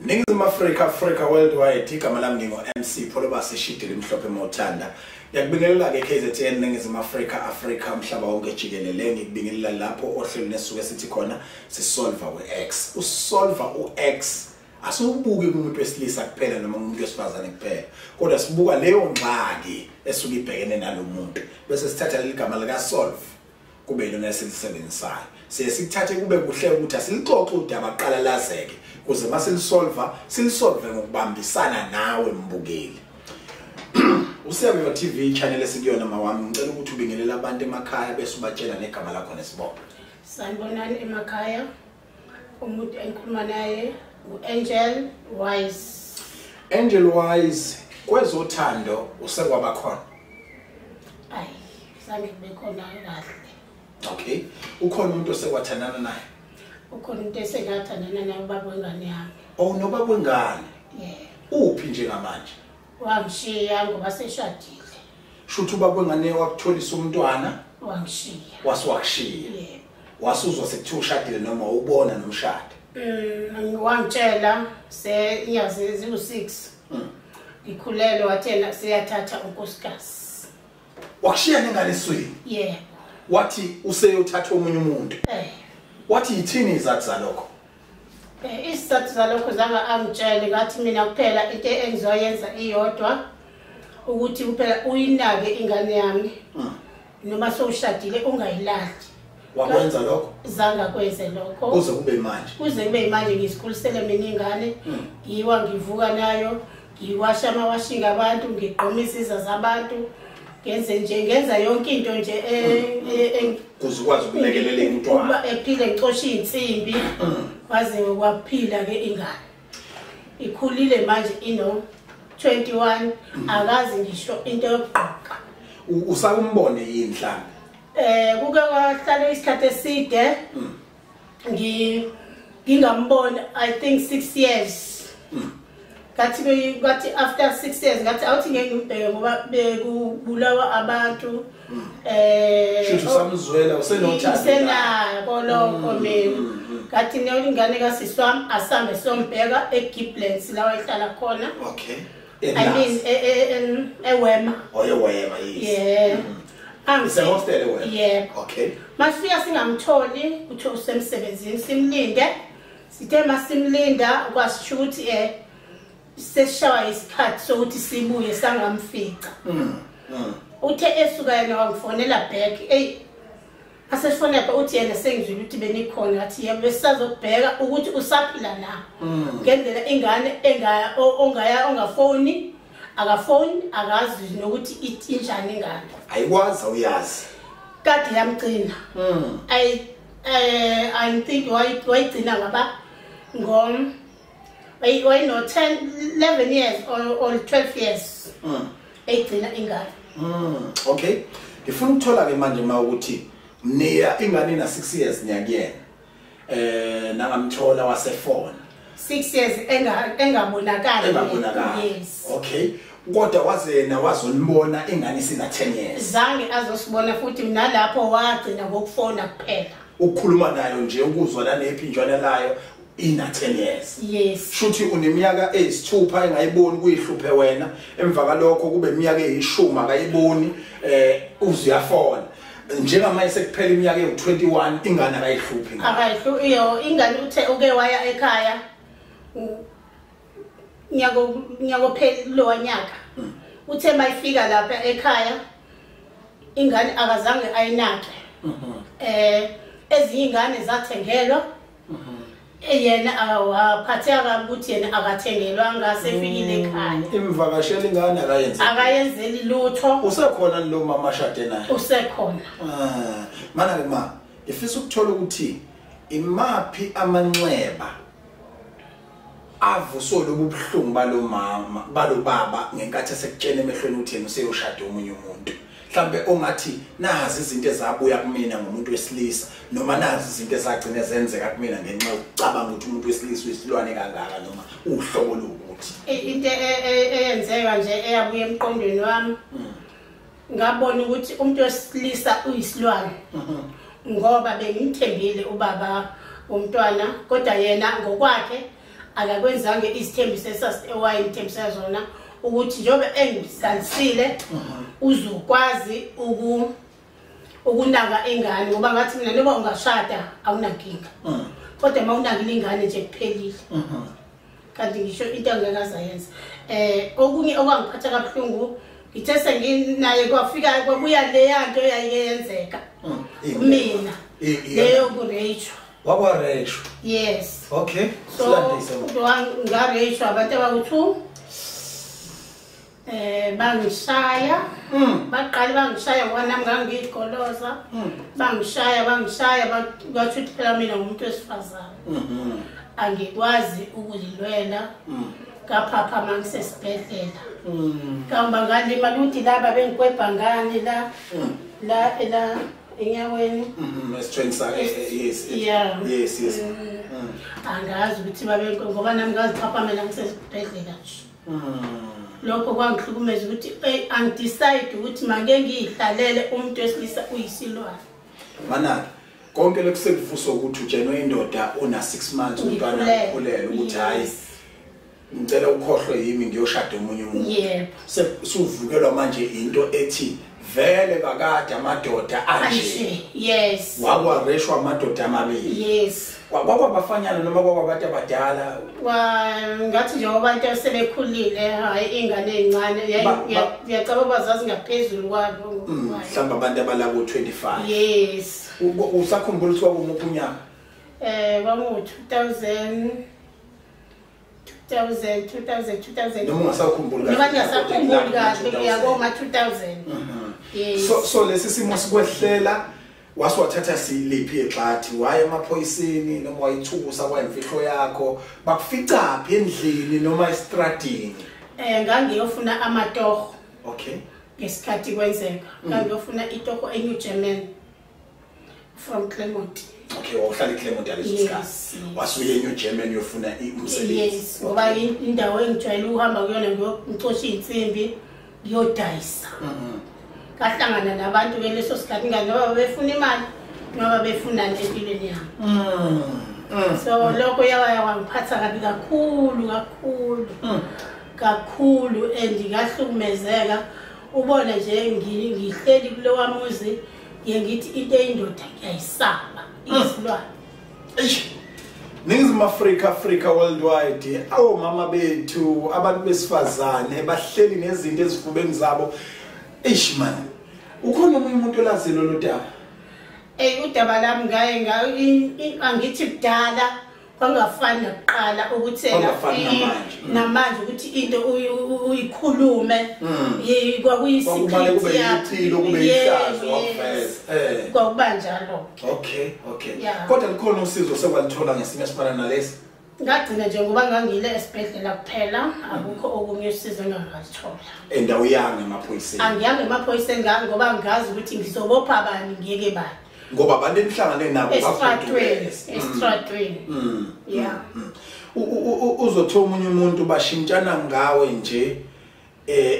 Ningizimu Afrika, Africa worldwide, igama lami ngingo MC Pholobas Shidi limhlophe mawuthanda. Ngiyakubingelela ke KZN, Ningizimu Afrika, Afrika umhlaba wonke jikelele. Ngikubingelela lapho ohlelo nesuke sithi khona sisolva u-X. Usolva u-X asiwubuki kumuntu wesilisa kuphela noma umuntu wesifazane kuphela, kodwa sibuka leyo ngxaki esuke ibhekene nalomuntu, bese sithatha leli gama lika solve kube yilona esilisebenzisayo. Siye sikuthathe kube kuhle ukuthi asilixoxe udaba kuqala lazeke, kuze masilisolva silisolve ngokubambisana nawe mbukeli. Usiyaviva TV channel esikuyona mawami, ngicela ukuthi ubingelele abantu emakhaya bese ubatshela negama lakho nesibongo. Sanibonani emakhaya, umuntu engikhuluma naye u-Angel Wise. Angel Wise, kwezothando usekwaba khona? Ayi, zange kube khona kahle. Okay, ukhona umuntu osekwathandana naye? Ukhona umuntu esengathandana naye, ubaba wengane yami. Oh, nobaba wengane? Yeah. Uphi njengamanje? Wangishiya ngoba seshadile. Shuthi ubaba wengane wakutholisa umntwana? Wangishiya. Wasiwakushiya? Yeah. Wasuzwa sekuthiwa ushadile noma ubona nomshado? Wangitshela se inyazi ziwu-6. Ngikhulelwe, wathena siyathatha unkosikazi. Wakushiya nengane eswini? Yeah. Wathi useyothatha omunye umuntu? Wathi yithini izathu zalokho? Isizathu zalokho zange angitshele, ngathi mina kuphela into engizoyenza iyodwa ukuthi kuphela uyinake ingane yami. Noma sowushadile ungayilahli. Wakwenza lokho? Zange akwenze lokho. Kuze kube manje. Kuze kube manje ngizikhulisele mina ingane. Ngiwa ngivuka nayo, ngiwasha amawashinga abantu, ngigqomisa iza zabantu. Ngenze nje, ngenza yonke into nje kuze ukwazi ukulekelela umntwana. Ukuba ephile ngicoshe insimbi. Waze waphila ke ingane. Ikhulile manje ino 21, akazi ngisho into yokugqoka. Usakumbone yini mhlambe? Kuke kwahlala isikhathi eside. Ngingamboni, I think 6 years. Ngathi after 6 years ngathi awuthi ngeke ngimbheke ngoba bekubulawa abantu. Shuthi usamzwela usenothando. Usenako lokho mina. Ngathi ingane kasisi wami asambe sombheka eGiblands la wayehlala khona. Okay. I mean eWema. Oh, eWema, yes. Yeah. Ise hostel eWema. Yeah. Okay. Masifika singamtholi kuthiwa usemsebenzini, simlinde. Sithe masimlinda kwasisho ukuthi sesishawa isikhathi sokuthi sibuye sangamfica. Uthe esuka yena wangifonela back. Ey, asesifonela uthi yena sengizwile ukuthi benikhona, ngathi yebo besazokubheka ukuthi usaphila na. Ngendlela ingane ongaya ongafoni, akafoni, akazi nokuthi injani ingane. Ayikwazi uyazi. Kade yamgcina. I think wayigcina ngaba ngom wayino 10 11 years or 12 years. Eyigcina ingane. Okay. Ngifuna ukuthola ke manje ma ukuthi niya ingane na 6 years niyakuyena. Nangamthola wasefona. 6 years engabonakali. Engabonakali. Yes. Okay. Kodwa wazena wazonibona ingane sina 10 years. Zange azosibona futhi nalapho wagcina ngokufona kuphela. Ukukhuluma nayo nje ukuzwa nanephinjwana layo ina 10 years. Yes. Shuthi uneminyaka eyisithupha engayiboni kuyihluphe wena, emva kalokho kube iminyaka eyishumi akayiboni, uzuyafona. Njengamanje sekuphela iminyaka ewu21 ingane akayihluphi ngane. Akayihluphi iyo ingane, uthe uke waya ekhaya nyako phela lo nyaka. Uthe mayifika lapha ekhaya ingane akazange ayinake. Ezinye ingane zathengelwa. Yena awaphatheka ukuthi yena akathengelwanga sefikile ekhaya. Imvakashela ingane akayenzi. Akayenzeli lutho. Usekhona lo mama ashade naye? Usekhona. Mana ke ma, ngifisa ukuthola ukuthi imaphi amanxeba avuswe lobu buhlungu balomama balobaba ngenkathi esekutshena emehlweni ukuthi yena useyoshada omunye umuntu. Mhlambe ongathi nazi izinto ezabuya kumina ngomuntu wesilisa, noma nazi izinto ezagcina zenzeka kumina ngenxa yokucabanga ukuthi umuntu wesilisa uyisilwane kangaka noma uhlobo lokuthi. Into eyenzeka nje eyabuya emqondweni wami, ngabona ukuthi umuntu wesilisa uyisilwane. Ngoba bengimthembile ubaba umntwana, kodwa yena ngokwakhe Akakwenzanga isithembiso esasewayithembisa zona ukuthi njengoba engizalisile uzokwazi ukunaka ingane, ngoba ngathi mina noba ungashada awunankinga, kodwa uma unakile ingane nje kuphelile. Kanti ngisho into angeke azayenza. Okunye okwangiphatha kabuhlungu, ngithe senginaye kwafika kwabuya leya nto eyayiyenzeka mina leyo kureyishwa. Wakwareyishwa? Yes. Okay. So ngareyishwa abantu abawu-2, bangishaya, baqale bangishaya ngoba nami ngangiyigoloza, bangishaya kwathu ukuthi phela mina ngumuntu wesifazane angikwazi ukuzilwela. Ngaphapha uma ngisesibhedlela, ngihamba ngalimala ukuthi laba bengikwebha ngani la la la enyaweni. Yes yes yes. Angazi ukuthi babe ngoba nami ngaziphaphamela ngisesibhedlela nje. Lokho kwangihlukumeza ukuthi angidecide ukuthi mange ngiyihlalele umuntu wesilisa uyisilwane. Manake konke lokhu sekuvusa ukuthi utshenwe indoda una 6 months umntwana ukhulelwe, ukuthi hayi ngicela ukhohlwe yimi ngiyoshada omunye umuntu. Yebo. Sesuvukelwa manje into ethi vele bakade amadoda anje. Yes. Wakwareshwa amadoda amabili. Yes. Kwakwabafanyana noma kwakwabantu abadala? Ngathi nje abantu asebekhulile, hayi ingane ezincane, ngiyacabanga bazazi ngaphezulu kwabo. Mhlawumbe abantu abalabo 25. Yes. Usakhumbula ukuthi kwakumuphi unyaka? Kwaku 2000 2000. Noma ungasakhumbuli kahle. Noma ngingasakhumbuli kahle ngiyakoma 2000. Yes. So lesi simo sikwehlela wasiwathatha siliphi egxathi, waye emaphoyiseni noma wayithusa kwayimfihlo yakho, bakuficaphi endlini noma estradini? Ngangiyofuna amatoho. Okay. Ngesikhathi kwenzeka ngangiyofuna itoho eNew German from Clermont. Okay, wawuhlala eClermont yaleso sikhathi. Wasuye eNew German uyofuna umsebenzi. Yes, ngoba indawo engijwayele ukuhamba kuyona ngiyocosha insimbi ngiyodayisa. Ngahlangana nabantu ke leso sikhathi ngoba befuna imali ngoba befunani empilweni yami. So lokho yawangiphatha kabi kakhulu kakhulu. Kakhulu and ngahlukumezeka. Ubone nje ngihleli kulowa muzi ngiye ngithi into eyindoda ngiyayisaba isilwane. Eish. Ningizimu Afrika, Africa worldwide, awomama bethu, abantu besifazane bahleli nezinto ezifubeni zabo. Eish man. Ukhona omunye umuntu olazi lolu daba? Udaba lami ngaye angithi kudala kwangafani nakuqala ukuthi namanje ukuthi into uyikhulume kwakuyisikhathi yakho kube ihlazo wakuveza. Kwakuba njalo. Okay, okay. Kodwa likhona usizo sekwalithola ngesimo esifana nalesi? Ngagcina nje ngoba ngangile esibhedlela kuphela, akukho okunye usizo engangalithola. Endawo yange emaphoyiseni? Angiyange emaphoyiseni ngoba ngazi ukuthi ngizobopha bani ngiyeke bani. Ngoba abantu enihlangane nabo estradweni. Yeah. Uzothola omunye umuntu bashintshana ngawe nje,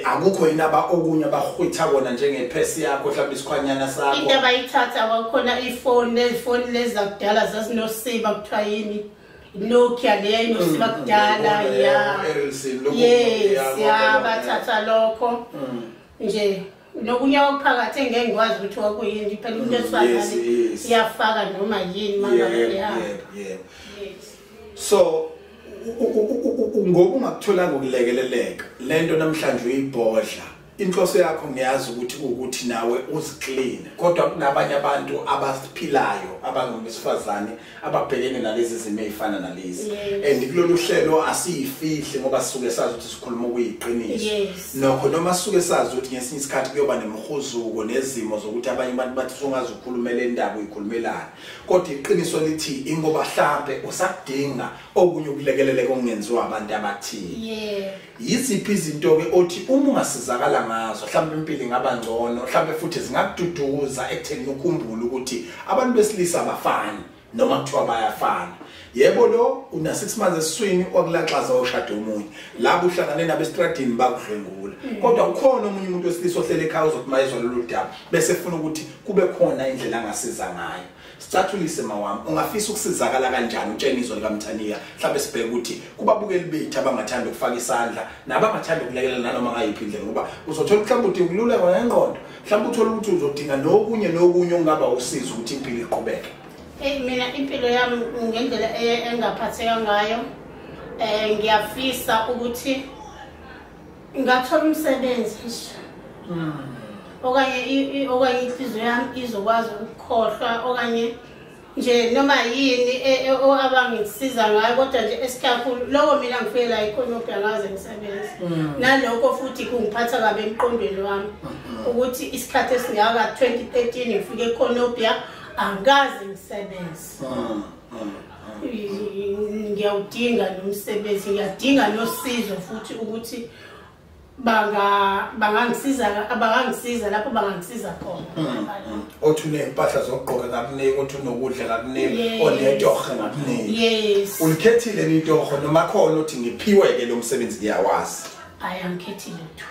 akukho yini aba okunye abahwitha kona njengephesi yakho mhlawumbe isikhwanyana sakho. Into abayithatha kwakhona ifoni, lezifoni lezi zakudala zazinosiba kuthiwa yini? Nokia leya inosiba kudala ya. Yes, ya bathatha lokho. Nje nokunye okuphakathi engeke ngikwazi ukuthi kwakuyini phela umuntu wesifazane iyafaka noma yini mangabe ya. Yebo. So ngoba ungakutholanga ukulekeleleka lento namhlanje uyibhodla, inhloso yakho ngiyazi ukuthi ukuthi nawe uziclean, kodwa kunabanye abantu abasiphilayo abangabesifazane ababhekene nalezi zimo ezifana nalezi, and kulolu hlelo asiyifihle ngoba sisuke sazi ukuthi sikhuluma okuyiqiniso. Nokho noma sisuke sazi ukuthi ngesinye isikhathi kuyoba nemhuzuko nezimo zokuthi abanye abantu bathi songaze ukhulumele indaba uyikhulumelana, kodwa iqiniso lithi ingoba hlambe usakudinga okunye ukulekeleleka okungenziwa abantu abathile. Yiziphi izinto ke othi uma ungasizakala ngazo mhlawumbe impilo ingaba ngcono, mhlawumbe futhi zingakududuza ekutheni ukhumbule ukuthi abantu besilisa abafani noma kuthiwa bayafana. Yebo, lo una 6 months esiswini wakulaxaza oshada omunye, labo uhlangane nabo estradini bakudlwengula, kodwa ukhona omunye umuntu wesilisa ohlele ekhaya uzothi mayezwa lolu daba bese efuna ukuthi kube khona indlela angasiza ngayo. Sicathulise mawami, ungafisa ukusizakala kanjani utshenizwe likaMthaniya? Mhlawumbe sibheke ukuthi kubabukeli bethu abangathanda ukufaka isandla nabangathanda ukulekelela nanoma ngayiphi indlela, ngoba uzothola mhlawumbe udinga ukululekwa ngengqondo, mhlawumbe uthole ukuthi uzodinga nokunye nokunye okungaba usizo ukuthi impilo iqhubeke. Mina impilo yami ngendlela engaphatheka ngayo, ngiyafisa ukuthi ngathola umsebenzi nje. Okanye inhliziyo yami izokwazi ukukhohlwa, okanye nje noma yini abangisiza ngayo, kodwa nje esikakhulu lokho mina ngifike la ikhonophi angaze ngisebenze. Nalokho futhi kungiphatha kabi emqondweni wami ukuthi isikhathi esingaka 2013 ngifike ekhonophi angikaze ngisebenze. Ngiyawudinga nomsebenzi, ngiyadinga nosizo futhi ukuthi bangangisiza lapho bangangisiza khona. Othi uney'mpahla zokugqoka ngakuniki, othi unokudla ngakuniki, onetoho ngakuniki. Yes. Ulikhethile nitoho noma khona uthi ngiphiwe-ke lo msebenzi ngiyawazi? Hhayi, angikhethi lutho.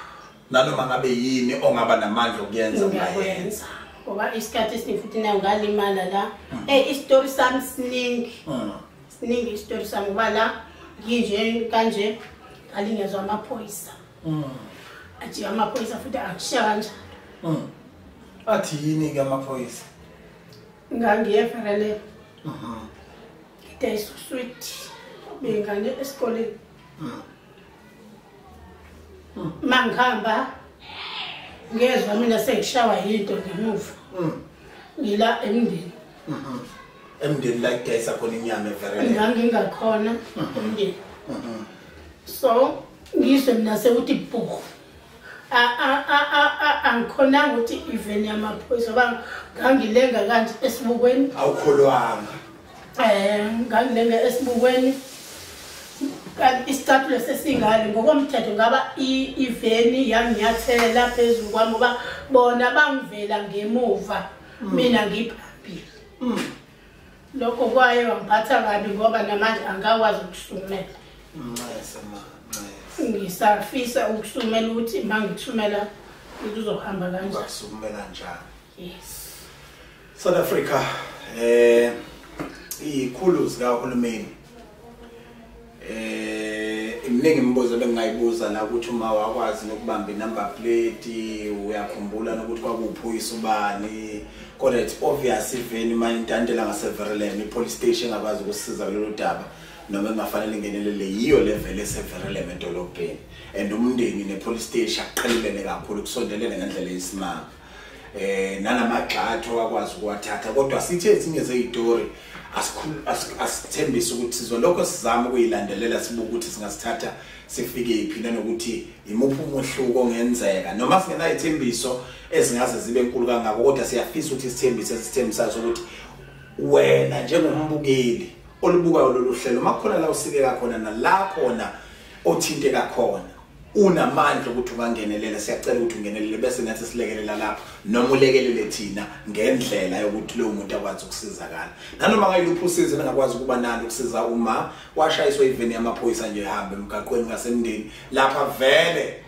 Nanoma ngabe yini ongaba namandla okuyenza ungakwenza. Ngoba isikhathi esiningi futhi nayo ngalimala la. Isitori sami siningi. Siningi isitori sami ngoba la nginje kanje ngalinyazwa amaphoyisa. Athi amaphoyisa futhi akushiya kanjalo. Athi yini-ke amaphoyisa? Ngangiye eVerelem. Ngidayisa uswidi bengane esikoleni. Uma ngihamba ngezwa mina sengishawa yinto ngemuva. Ngila emndeni. Emndeni la kudayisa khona inyama eVerelem. Ngangingakhona emndeni. So ngizwe mina sekuthi bhuku. Angikhonanga ukuthi iveni yamaphoyisa ngoba ngangilenga kanje esibukweni. Awukholwanga. Ngangilenga esibukweni. Isicathulo sesingale ngokomthetho ngaba iveni yanginyathela phezulu kwami ngoba bona bangivela ngemuva mina ngiphambili. Lokho kwaye wangiphatha kabi ngoba namanje angakwazi ukusukumela. Ngisafisa ukusumela ukuthi uma ngithumela kuzohamba kanjani. Ungakusumela kanjani? Yes. South Africa, izikhulu zikahulumeni. Iminingi imibuzo bengingayibuza la ukuthi uma wakwazi nokubamba inumber plate, uyakhumbula nokuthi kwakuwuphoyisa ubani. Kodwa it's obvious iveni uma intantela ngaseVerelem, i-police station engakwazi ukusiza kulolu daba noma engafanele ingenelele yiyo level eseVerelem edolobheni. And umndeni ne-police station akuqhelelene kakhulu, kusondelene ngendlela eyisimanga. Nanamagxathu akwazi ukuwathatha, kodwa sithe ezinye zeyitori asithembise ukuthi sizolokho sizama ukuyilandelela sibuke ukuthi singasithatha sifike iphi, nanokuthi imuphi umehluko ongenzeka. Noma singenayithembiso ezingaze zibe enkulu kangako, kodwa siyafisa ukuthi isithembiso esithembisayo sokuthi wena njengombukeli olubukayo lolu hlelo, uma kukhona la usikeka khona nala khona othinteka khona, unamandla ukuthi ungangenelela, siyacela ukuthi ungenelele bese nathi silekelela lapho, noma ulekelele thina ngendlela yokuthi lowo muntu akwazi ukusizakala. Nanoma ngayiluphi usizo engakwazi ukuba nalo ukusiza uma washayiswa iveni yamaphoyisa nje ehamba emgaqweni ngasemndeni, lapha vele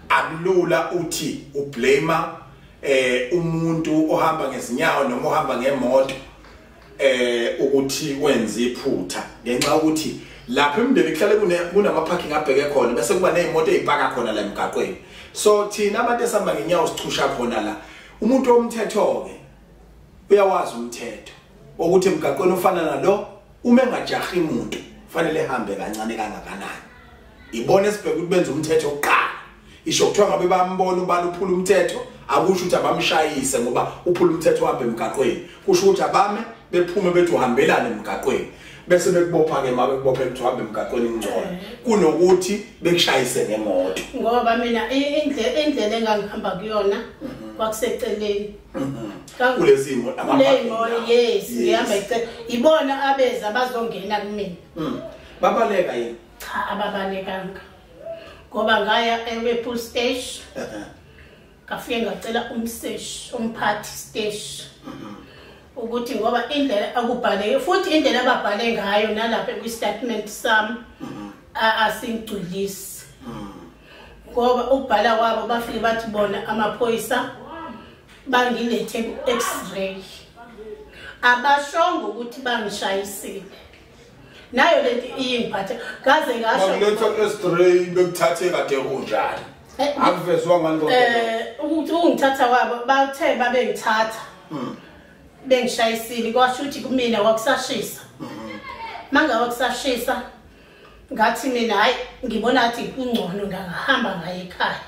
akulula uthi ublame umuntu ohamba ngezinyawo noma ohamba ngemoto ukuthi wenze iphutha, ngenxa yokuthi lapha emndeni kuhlale kunama parking abheke khona bese kuba nezimoto ezipaka khona la emgaqweni. So thina abantu esihamba ngenyawo sichusha khona la. Umuntu womthetho ke uyawazi umthetho ukuthi emgaqweni ofana nalo uma engajahi umuntu fanele ehambe kancane kangakanani. Ibone esibheke ukuthi benza umthetho oqala. Isho kuthiwa ngabe bambona ubani uphula umthetho, akusho ukuthi abamshayise ngoba uphula umthetho wahamba emgaqweni. Kusho ukuthi abame bephume bethi uhambelane emgaqweni. Bese bekubopha ke mabe kubophe ukuthi uhambe emgaqweni ngcono kunokuthi bekushayise ngemoto. Ngoba mina indlela engangihamba kuyona kwakuseceleni. Kulezimo amapaki. Yes, ngihamba eceleni. Ibona abeza bazongena kumina. Babaleka yini? Cha, ababalekanga. Ngoba ngaya e-police station. Ngafike ngacela umseshi, umphathi station. Ukuthi ngoba indlela akubhaleke futhi indlela ababhale ngayo nalapha kwi-statement sami asingigculisi. Ngoba ukubhala kwabo bafike bathi bona amaphoyisa bangilethe ku-X-ray. Abashongo ukuthi bangishayisile. Nayo lento iyingiphathe ngaze ngasho bakuletha estray bekuthathe kade kunjani? Akuvezwa ngani konke? Ukuthi ungithatha kwabo bathe babengithatha. Bengishayisile kwasho ukuthi kumina kwakusashisa. Mangabe kusashisa ngathi mina hayi ngibona ngathi kungcono ngangahamba ngaye ekhaya.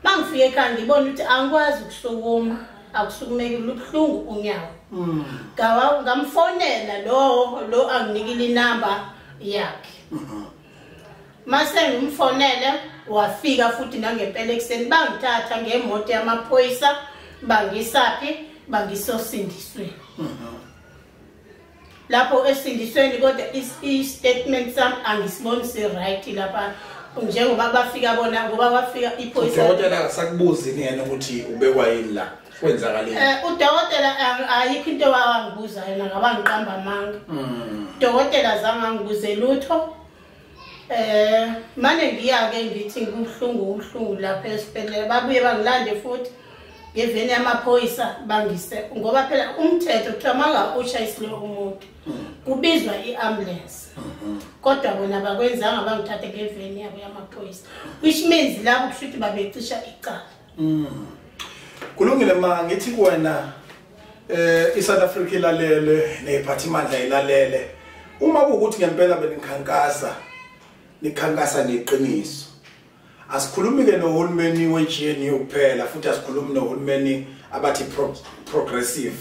Mangifike ekhaya ngibona ukuthi angikwazi ukusukuma, akusukumeki lubuhlungu unyawo. Ngamfonela lo anginikile inamba yakhe. Mase ngimfonele wafika futhi nangempela ekuseni bangithatha ngemoto yamaphoyisa bangisaphi bangisosindisweni. Lapho esindisweni kodwa i-statement sami angisiboni si-right lapha njengoba bafika bona ngoba bafika iphoyisa. Udokotela akasakubuzi yena ukuthi ubekwa yini la kwenzakaleni? Udokotela ayikho into awangibuza yena ngaba ngiqamba amanga. Udokotela zange angibuze lutho. Manje ngiya-ke ngithi kubuhlungu lapha esibhedlela babuye bangilande futhi ngeveni yamaphoyisa bangise ngoba phela umthetho kuthiwa manga ushayisile umuntu kubizwa i-ambulance. Kodwa bona bakwenzanga bangithathe ngeveni yabo yamaphoyisa, which means lapho kusho ukuthi babecisha icala. Kulungile ma ngithi kuwena iSouth Africa ilalele neziphathimandla ilalele. Uma kuwukuthi ngempela benikhankasa nikhankasa neqiniso, asikhulumi ke nohulumeni we-GNU kuphela futhi asikhulumi nohulumeni abathi progressive.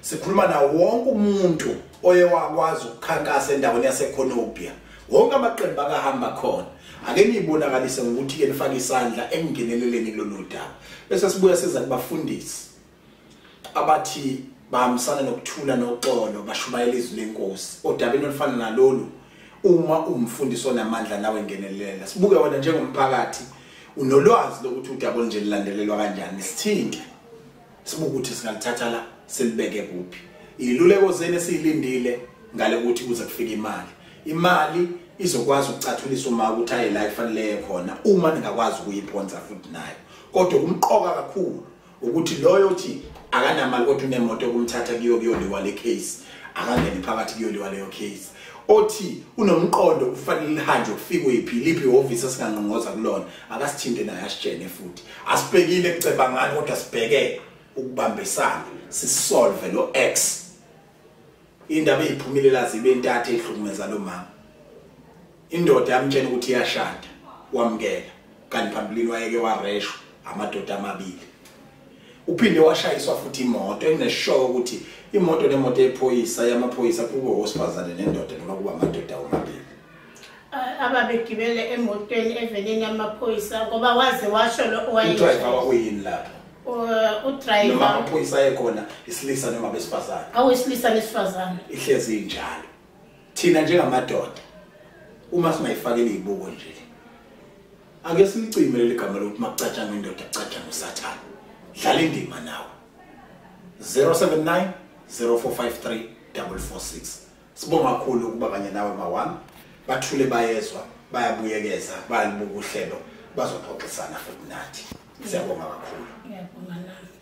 Sikhuluma na wonke umuntu oye wakwazi ukukhankasa endaweni yaseKhonobia, wonke amaqembu akahamba khona. Ake niyibonakalise ngokuthi ke nifake isandla ekungeneleleni kulolu daba. Bese sibuya siza kubafundisi abathi bahambisana nokuthula noxolo, bashumayela izwi lenkosi odabeni olufana nalolu. Uma umfundisi onamandla nawe ngenelela, sibuke wena njengomphakathi unolwazi lokuthi udaba olunje lulandelelwa kanjani, sithinte sibuke ukuthi singalithatha la silibeke kuphi. Iluleko zenu esiyilindile ngale ukuthi kuze kufike imali. Imali izokwazi ukucathulisa uma ukuthi aye la ifanele khona uma ningakwazi ukuyiphonsa futhi nayo. Kodwa kumqoka kakhulu ukuthi loyo uthi akanamali kodwa unemoto yokumthatha kuyoliwa le case, akangeni phakathi kuyoliwa leyo case. Othi unomqondo kufanele lihanjwe kufikwe iphi liphi ihhovisi esingangqongoza kulona, akasithinte naye asitshene futhi. Asibhekile kuceba ngani kodwa sibheke ukubambisana sisolve lo X. Indaba eyiphumile lazibe intatha ehlukumeza lo mama. Indoda yamtshela ukuthi iyashada, wamkela, kanti phambilini wayeke wareshwa amadoda amabili. Uphinde washayiswa futhi imoto eneshow ukuthi imoto nemoto yephoyisa yamaphoyisa kube owesifazane nendoda noma kuba amadoda omabili. Ababegibele emotweni evenini yamaphoyisa ngoba waze washo lo udriver kwakuyini lapho? Udriver noma amaphoyisa ayekhona isilisa noma besifazane? Awesilisa nesifazane. Ihlezi injalo. Thina njengamadoda uma singayifakeli izibuko nje, ake silicime leli gama lokuthi makucatshangwe indoda kucatshangwe uSathane. Dlala indima nawe. 079 0453 446. Sibonga kakhulu ukuba kanye nawe mawami. Bathule bayezwa, bayabuyekeza, bayalibuka uhlelo, bazoxoxisana futhi nathi. Siyabonga kakhulu. Ngiyabonga nami.